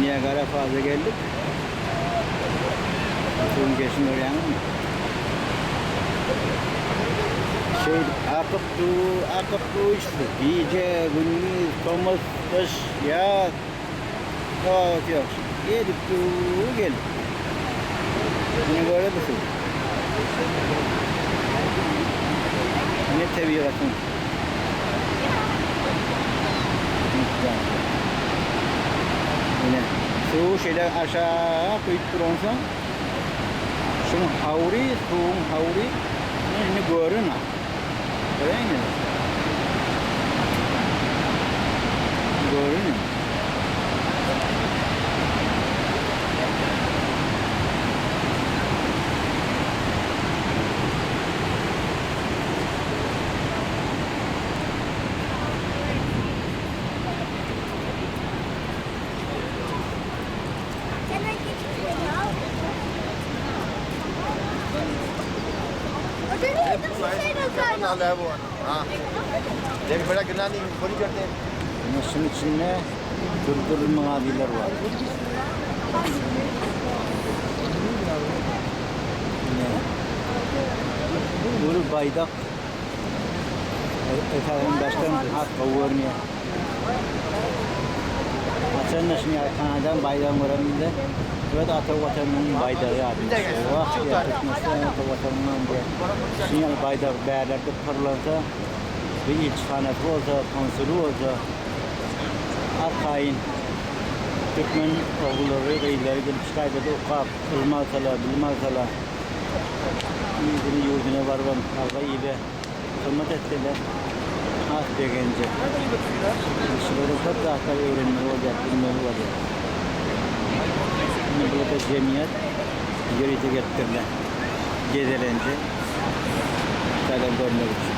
Niagara Fallsa geldik. Suwuň gelşini görýäňizmi? Şeýdip akyp dur, akyp dur işte. Gije, gündiz, tomus, gyş, ýaz. Tapawuty ýok. Gelip dur, gelip dur. Ine göre bu suw. Ine tebigatyň. Ine, suw şeýle aşak guýup duransoň, şuň howry, suwuň howry indi görünok. Görýäňmi? Görünýär. Ine şuň içinde dürli-dürli magazinler bar. Ine uly baýdak Esasan daşdan has gowy görünýär. Haçanda şuny ýaly Kanadanyň baýdagyny görenimde öz ata watanymyň baýdagy ýadyma düşýär. Wah diýýär, Türkmenistan ata watanymam diýýär. Şuny ýaly baýdak bärlerde pyrlansa, bir ilçihanasy bolsa, konsuly bolsa, arkaýyn türkmen ogullary, gyzlary gelip şu taýda-da okap, ylym alsalar, bilim alsalar, yzyna ýurduna barybam halka ile hyzmat etseler has begenjek. Şulardan köp zatlar öwrenmeli bolýar, bilmeli bolýar. Indi bu-da jemgyýet ýörite gelipdirler gezelenje şaýlary görmek üçin.